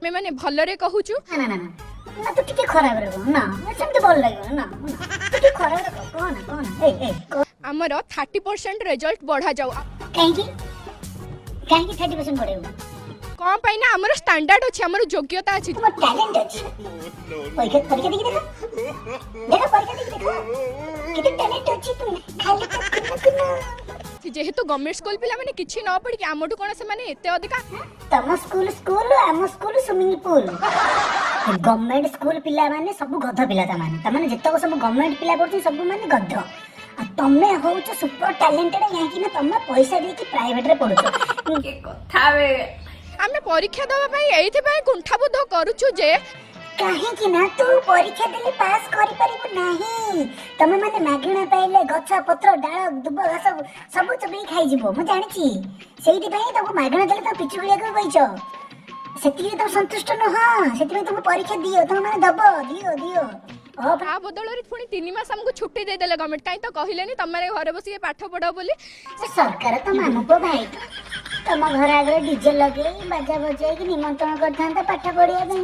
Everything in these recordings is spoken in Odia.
ଆମେ ମାନେ ଭଲରେ କହୁଛୁ। ନା ନା ନା ନା, ତୁ ଟିକେ ଖରାପରେ କହ ନା, ସେମିତି ଭଲ ଲାଗିବ ନା। ତୁ ଟିକେ ଖରାପରେ କହ ନା, କହ ନା, ଏଇ ଏଇ କହ। ଆମର 30% ରେଜଲ୍ଟ ବଢ଼ାଯାଉ। କାହିଁକି, କାହିଁକି 30% ବଢେଇବୁ? କ'ଣ ପାଇଁ ନା ଆମର ଷ୍ଟାଣ୍ଡାର୍ଡ ଅଛି, ଆମର ଯୋଗ୍ୟତା ଅଛି। ତୁମ ଟ୍ୟାଲେଣ୍ଟ ଅଛି? ପରୀକ୍ଷା, ପରୀକ୍ଷା ଦେଇକି ଦେଖ, ଦେଖ, ପରୀକ୍ଷା ଦେଇକି ଦେଖ କେତେ ଟ୍ୟାଲେଣ୍ଟ ଅଛି। ତୁ ଖାଲି ତ କୁନୁ କୁନୁ। ଯେହେତୁ ଗଭର୍ଣ୍ଣମେଣ୍ଟ ସ୍କୁଲ ପିଲାମାନେ କିଛି ନ ପଢ଼ିକି ଆମଠୁ କ'ଣ ସେମାନେ ଏତେ ଅଧିକା? ତମ ସ୍କୁଲ ସ୍କୁଲ, ଆମ school swimming pool. Government school ପିଲାମାନେ ସବୁ ଗଧ ପିଲା। ତାମାନେ ଯେତକ ସବୁ ଗଭର୍ଣ୍ଣମେଣ୍ଟ ପିଲା ପଢୁଛନ୍ତି, ସବୁ ମାନେ ଗଧ। ଆଉ ତମେ ହଉଛ ସୁପର ଟ୍ୟାଲେଣ୍ଟେଡ, କାହିଁକି ନା ତମେ ପଇସା ଦେଇକି ପ୍ରାଇଭେଟରେ ପଢୁଛ। କି କଥା ବେ! ଆମେ ପରୀକ୍ଷା ଦେବା ପାଇଁ ଏଇଥିପାଇଁ କୁଣ୍ଠାବୋଧ କରୁଛୁ ଯେ କାହିଁକି ନା ତୁ ପରୀକ୍ଷା ଦେଲେ ପାସ୍ କରିପାରିବୁ ନାହିଁ। ତମେ ମାନେ ମାଗଣା ପାଇଲେ ଗଛ ପତ୍ର ଡାଳ ଦୁବ ଘାସ ସବୁ ଚୋବେଇ ଖାଇଯିବ, ମୁଁ ଜାଣିଛି। ସେଇଥିପାଇଁ ତମକୁ ମାଗଣା ଦେଲେ ତମେ ପିଚୁ ଖେଳିବାକୁ କହିଛ। ସେତିକିରେ ତମେ ସନ୍ତୁଷ୍ଟ ନୁହଁ, ସେଥିପାଇଁ ତମକୁ ପରୀକ୍ଷା ଦିଅ, ତମେ ମାନେ ଦବ, ଦିଅ ଦିଅ ଅ ତା ବଦଳରେ ପୁଣି 3 ମାସ ଆମକୁ ଛୁଟି ଦେଇଦେଲେ ଗଭର୍ଣ୍ଣମେଣ୍ଟ। କାହିଁ ତ କହିଲେନି ତମେ ଘରେ ବସିକି ପାଠ ପଢ଼ ବୋଲି। ସେ ସରକାର ତ ମାମୁଁ ପୁଅ ଭାଇ ତ ତମ ଘର ଆଗରେ ଡିଜେ ଲଗେଇ ବାଜା ବଜାଇକି ନିମନ୍ତ୍ରଣ କରିଥାନ୍ତା ପାଠ ପଢିବା ପାଇଁ।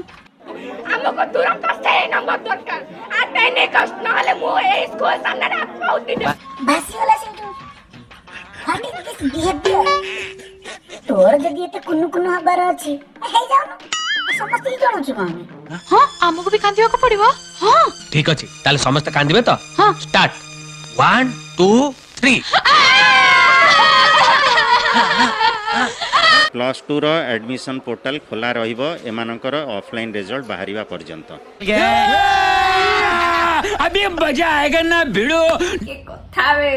ଆମକୁ ତୁରନ୍ତ ସେଇ ନମ୍ବର ଦରକାର, ଆଟ୍ ଏନି କଷ୍ଟ। ନହେଲେ ମୁଁ ଏଇ ସ୍କୁଲ ସାମ୍ନାରେ ଆତ୍ମାହୁତି ଦେବି। ଭାସିଗଲା ସେଇଠୁ। What is this behaviour? ତୋର ଯଦି ଏତେ କୁନୁ କୁନୁ ହବାର ଅଛି, ହେଇଯାଉନୁ। ସମସ୍ତଙ୍କୁ ଜଣାଉଛୁ କଣ ଆମେ? ହଁ, ଆମକୁ ବି କାନ୍ଦିବାକୁ ପଡିବ, ହଁ। ଠିକ ଅଛି, ତାହେଲେ ସମସ୍ତେ କାନ୍ଦିବେ ତ? ହଁ। Start, 1 2 3। Plus tour admission portal ଖୋଲା ରହିବ ଏମାନଙ୍କର ଅଫଲାଇନ୍ ରେଜଲ୍ଟ ବାହାରିବା ପର୍ଯ୍ୟନ୍ତ। अभी मजा आएगा ना भिड़ो। କି କଥା ବେ!